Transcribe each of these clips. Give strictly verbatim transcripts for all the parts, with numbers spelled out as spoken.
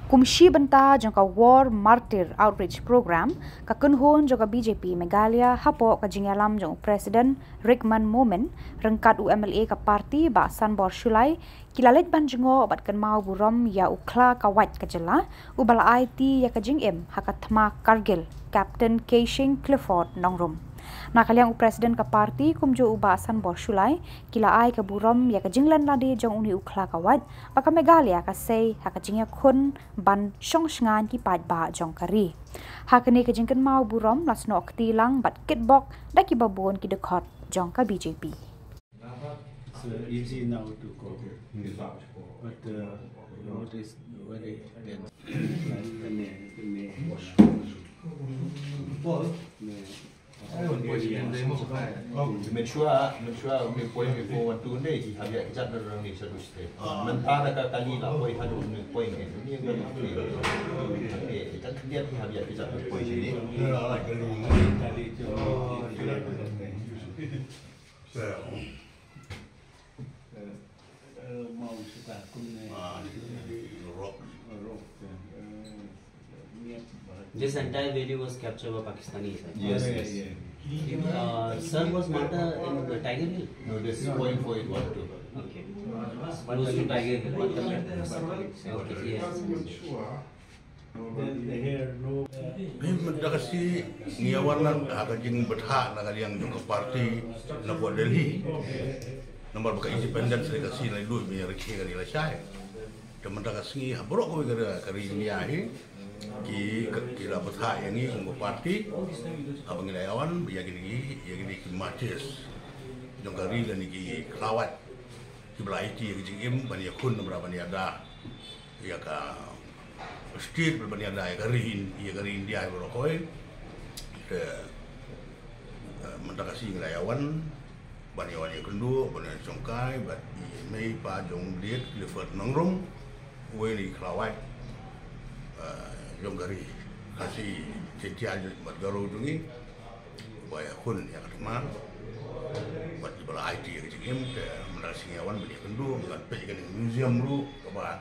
Kum shi bynta jong ka War Martyr Outreach Program, ka kynhun jong ka B J P Meghalaya hapoh ka jingïalam jong u President Rickman Momin ryngkat u M L A ka party Bah Sanbor Shullai, ki la leit ban jngoh bad kynmaw burom ïa u khla ka wait ka jylla, uba la aiti ïa ka jingim ha ka thma Kargil, Captain Keishing Clifford Nongrum. Na ka liang u President ka party kumjuh u Bah Sanbor Shullai, ki la ai ka burom ïa ka jinglen lade jong une u khla ka wait, ba ka Meghalaya ka sei ha ka jingïakhun ban shong shngaiñ ki paidbah jong ka ri. Ha kane ka jingkynmaw burom la snoh kti lang bad kitbok da kiba bun ki dkhot jong ka B J P. So easy now to go. But uh, road is very dense. Make sure, make sure, okay, point before one two ne, hi hap ïa kjat na rang ni sadu state. Mynta da ka kali la poi haduh ni point ni. Ni kan update. Ni kan update hi hap ïa kjat na point ni. This entire video was captured by Pakistanis, I think. Yes, yes. Uh, sir was martyr in the Tiger Hill? No, this is point four eight one two. Okay. Close to Tiger Hill. Okay, yes. Mynta ka sngi ngi ïa wan ha ka jingbthah na ka liang jong ka party na pdeng Delhi. Namar ba ka independence ka sngi la lut mynta ka sngi la shai. Te mynta ka sngi ha baroh kawei ka ri India hi ki, ki la bthah ïa ngi kum ka party. Haba ngi la ïa wan ïa kine ki, ïa kine ki martyrs jong ka ri lane ki khlawait kiba la aiti ïa ka jingim ban ïakhun namar ban ïada ïa ka state, ban ïada ïa ka ri, ïa ka ri India baroh kawei. Te mynta ka sngi ngi la ïa wan ban ïa wan ïakynduh, ban ïa shongkai bad i mei i pa jong u Clifford Nongrum, uwei na ki khlawait jong ka ri Khasi, Jaintia bad Garo jong ngi, uba ïakhun ïa ka thma bad kiba la aiti ïa ka jingim. Te mynta ka sngi ngi ïa wan ban ïakynduh, ngi wan peit ïa ka museum ruh kaba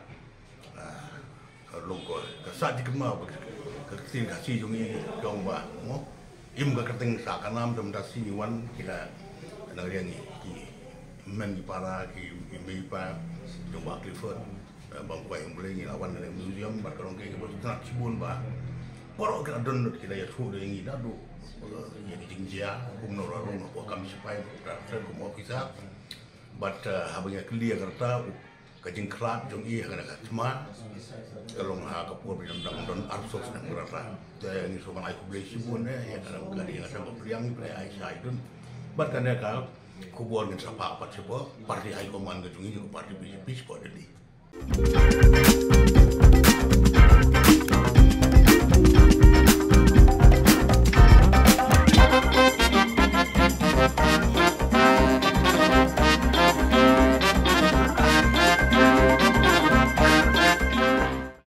ka long ko ka sah jingkynmaw ka ktien Khasi jong ngi, jong ba mo im ka kyrteng sah ka nam. Te mynta ka sngi ngi wan ki la nang riang ngi ki men ki para ki mei pa jong ba Clifford. Bang kwai hum blei ngi la wan ka museum bad ka long ki ba tnat shibun ba baroh ki la don ki la ïathuh da ngi naduh ïa ki jingjia kumno la long hapoh kam sipai, kum officer. Bad haba ngi ïa kylli ïa kata ka jingkhlad jong i ha kane ka thma ka long ha ka por ba i dang don arphew snem ka rta. Te ngi sngewbha ban ai khublei shibun ïa kane ka ri, ïa kane ka ri ngi pynlong ai shai dun. Bad kane ka khubor ngin sa phah pat sha party high command ka jong ngi, jong ka party B J P sha Delhi.